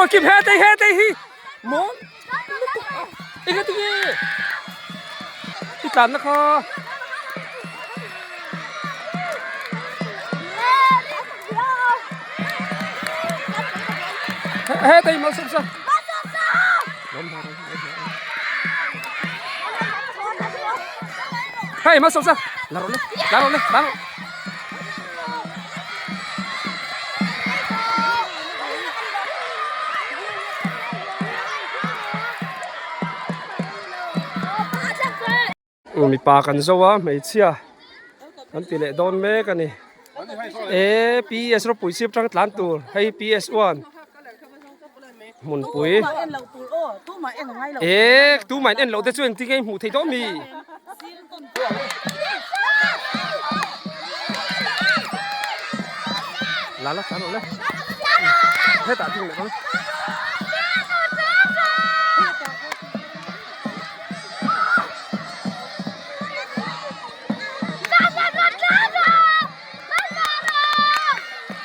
Ruatkim he tei he tei hi maw lutuk a eng ati nge i tlanna kha. He tei malsawmsa. Hei malsawmsa la rawh le la rawh le la rawh. Mipa kan zo a hmeichhia kan ti leh dawn mek a ni e PS ropui chhip tang tlan tur hei PS one hmunpui e tumah in en loh te chu engtin nge hmuh theih dawn mi. La la tlan le. Hetah ding leh dawn.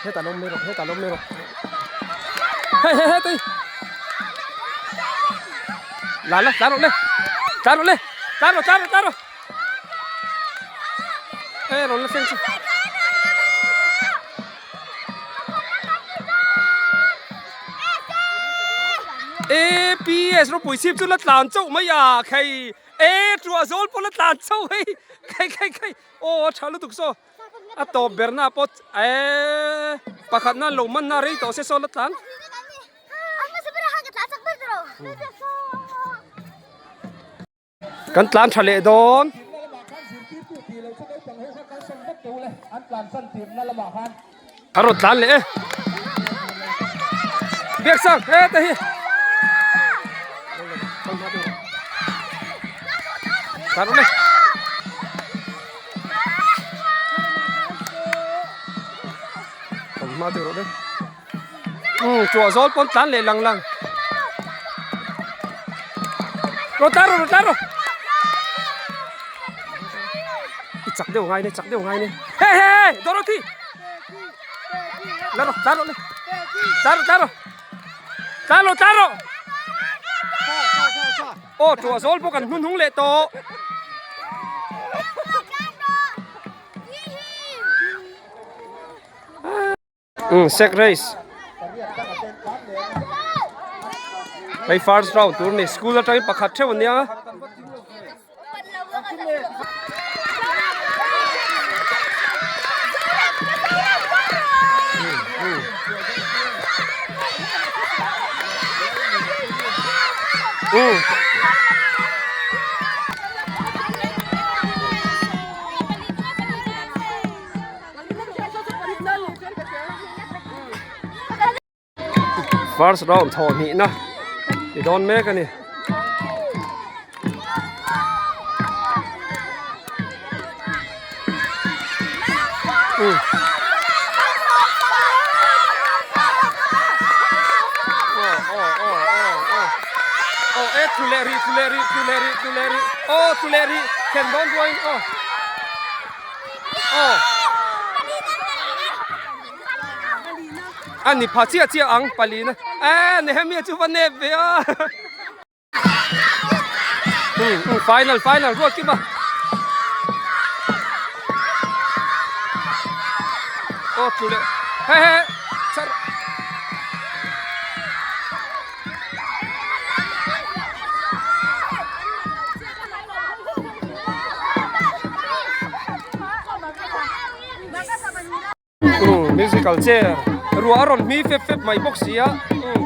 Hetah lo mai rawh, hetah lo mai rawh. Hei hei hei tui. La la tlan rawh le. Tlan rawh le. Tlan rawh tlan rawh tlan rawh. Hei rawn la thleng chu. APS ropui chhip chu la tlan chauh mai a khei e ṭuah zawl pawh la tlan chauh hei khei khei khei aw a ṭha lutuk saw a tawp ber na pawh eee pakhat na lo man na rei tawh se saw la tlan. Kan tlan tha leh dawn. A rawn tlan leh e. Biak sang he te hi. Tlan rawh le. Kan hma deuh rawh le. Umm chua zawl pawn tlan leh lang lang. Rawn tlan rawh rawn tlan rawh. I chak deuh ngai ne chak deuh ngai ne. He he he Dorothy. La rawh tlan rawh le. Tlan rawh tlan rawh. Tlan rawh tlan rawh. Aw chua zawl pawh kan hnunhnung leh tawh. Umm sek race hei first round tur ni school atangin pakhat theuh ania umm. First round thawh hnihna ti dawn mek a ni. Aw e thu leh rih thu leh rih thu leh rih thu leh rih aw thu leh rih thlen dawn ruaiin aw. Aw. A ni pha chiah chiah ang palina. Eh Nehemia chu va nep ve a. Um um final final ruat kim a. Aw tlu leh. He he char. Musical chair ruah a rawn hmi fep fep mai bawk si a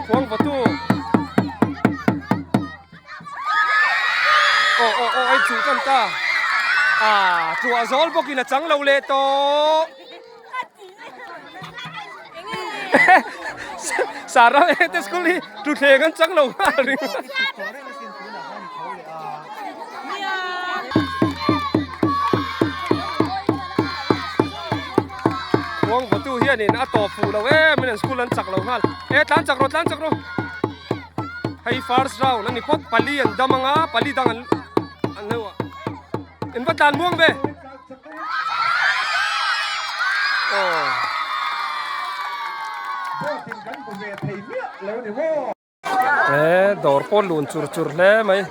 khuang va tu aw aw aw ai chuh tan ta ah tluah zawl bawkin a chang lo leh tawh Sara te school hi tuthleng an chang lo nghal ring. Khuang vawtu hianin a tawp fuh lo em in an school an chak lo nghal. E tlan chak rawh tlan chak rawh. Hei first round ani phawt pali an dam anga pali dang an an heuh a. In va tlan muang ve. He dawr pawh lun chur chur hle mai.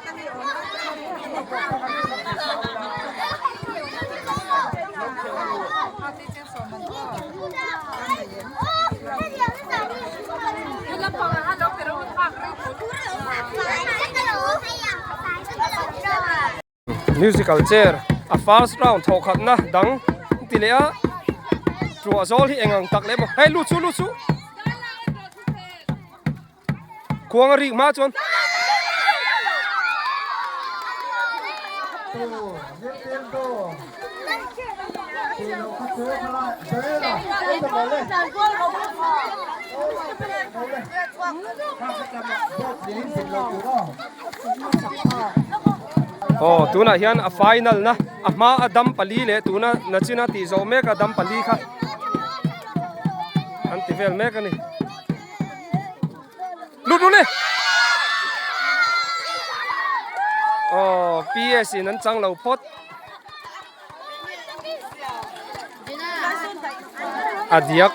Musical chair a first round thawh khatna dang ti leh a ṭuah zawl hi eng ang tak leh maw hei lut chu lut chu khuang a rik hma chuan. Aw tunah hian a final na a hma a dam pali leh tuna nachina tih zawh mek a dam pali kha an ti vel mek a ni lut lut e aw PS in an chang lo phawt a diak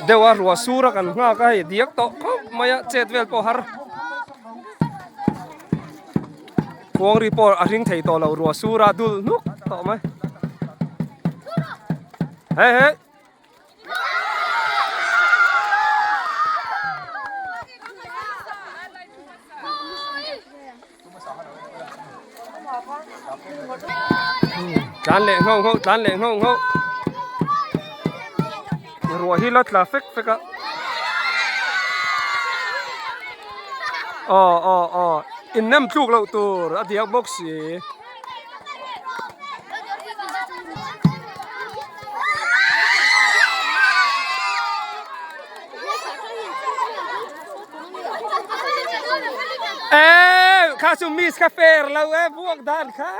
deuh a ruah sur a kan nghak a hei diak tawh khawp mai a chet vel pawh har. Khuang ri pawh a hring thei tawh lo ruah sur a dul hnuk tawh mai. Hei hei. Tlan leh nghauh nghauh tlan leh nghauh nghauh. Ruah hi la tla fek fek a. Aw aw aw in nem tluk loh tur a diak bawk si. Ê kha chu miss kha fair lo e vuak dan kha.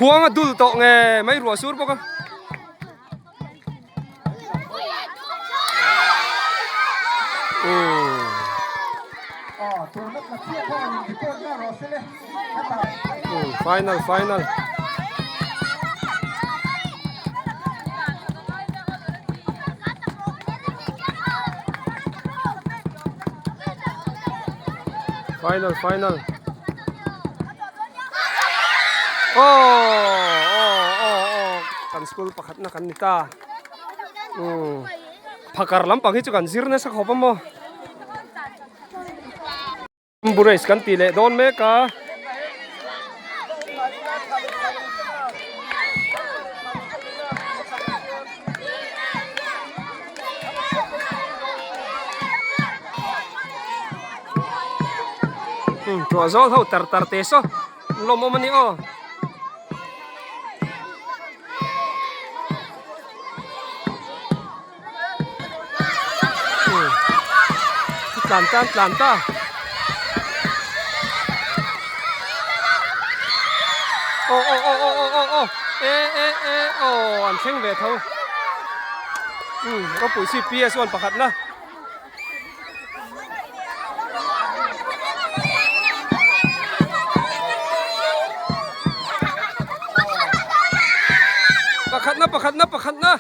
Khuang a dul tawh nge mai ruah sur bawk a. Final final. Final final. Oh oh oh oh kan school pakhatna kan ni ta. Um phakar lampang hi chu kan zir nasa khawp a maw. Bamboos kan tih leh dawn mek a. Tuah zawl ho tar tar te saw lawm awm a ni aw. Tlan tan tlan ta. Aw aw aw aw aw aw aw e e e aw an thleng ve tho. Ropui si PS1 pakhat na. Pakhatna pakhatna pakhatna.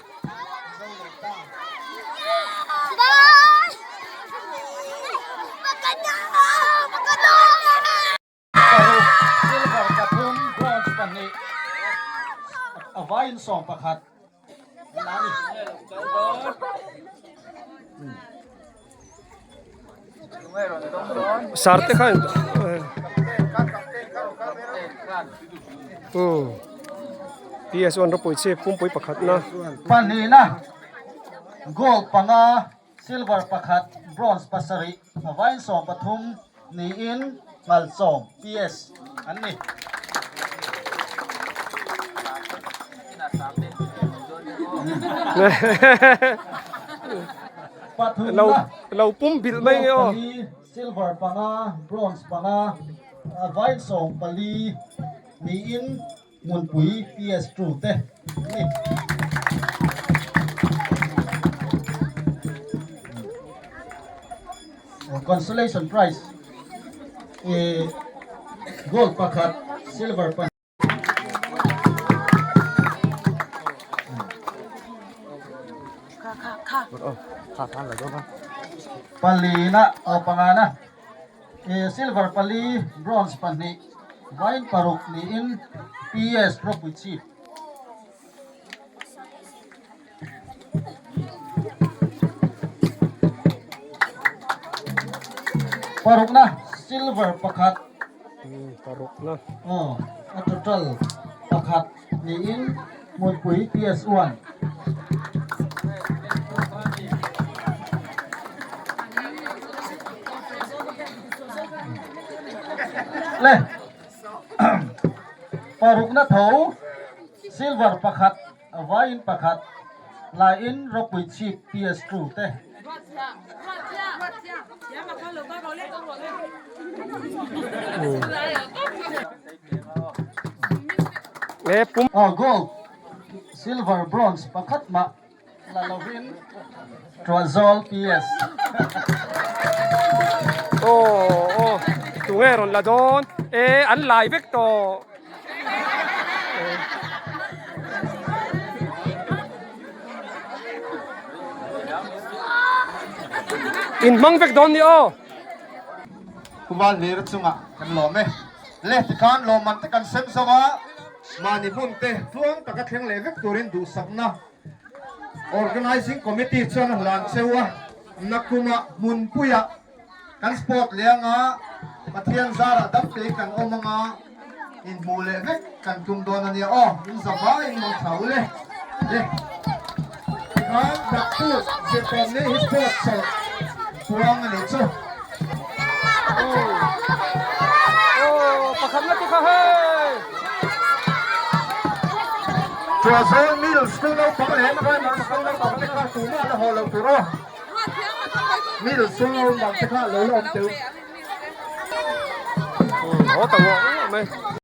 Silver pathum, bronze pahnih, a vaiin 11 Sarte khan PS1 ropui chi pumpui pakhatna. Pahnihna, gold panga, silver pakhat, bronze pasarih, a vaiin 13. niin Ngalsawm PS an ni. Pathumna, Lo pum bilh mai nge aw. Gold pali, Silver panga, Bronze panga, Vain 14 niin Hmunpui PS two te an ni. Consolation prize i gold pakhat, silver pahnih. Palina aw pangana i silver pali, bronze pahnih, vain paruk niin PS ropui chip. Parukna silver pakhat Parukna aw a total pakhat niin hmunpui PS1. Le parukna tho silver pakhat Vaiin pakhat laiin ropui chhip PS2 te. Aw gold, silver, bronze pakhat mah la lovin Tuahzawl PS. Aw aw tunge rawn la dawn e an lai vek tawh. In hmang vek dawn ni aw. Kumal lir chungah kan lawm e. Le tikhan lawmman te kan sem zo a, mahni hmun te tluang taka thleng leh vek turin duhsakna Organising Committee chuan a hlan cheu a, nakuma hmunpuiah Kan sport leh anga Pathian zarah dam te kan awm anga inhmuh leh vek kan tum dawn a nia aw, in za vaiin mang thla u le le. Tikhan Dakput zirtawm nei hi sport chawlh puang a nih chu. Aw pakhatna te kha hei. Tuahzawl Middle School naupang leh Primary School naupang te kha tumah la haw loh tur aw. Middle school naupang te kha lo la awm teuh. Haw ta ngawh ngawh mai.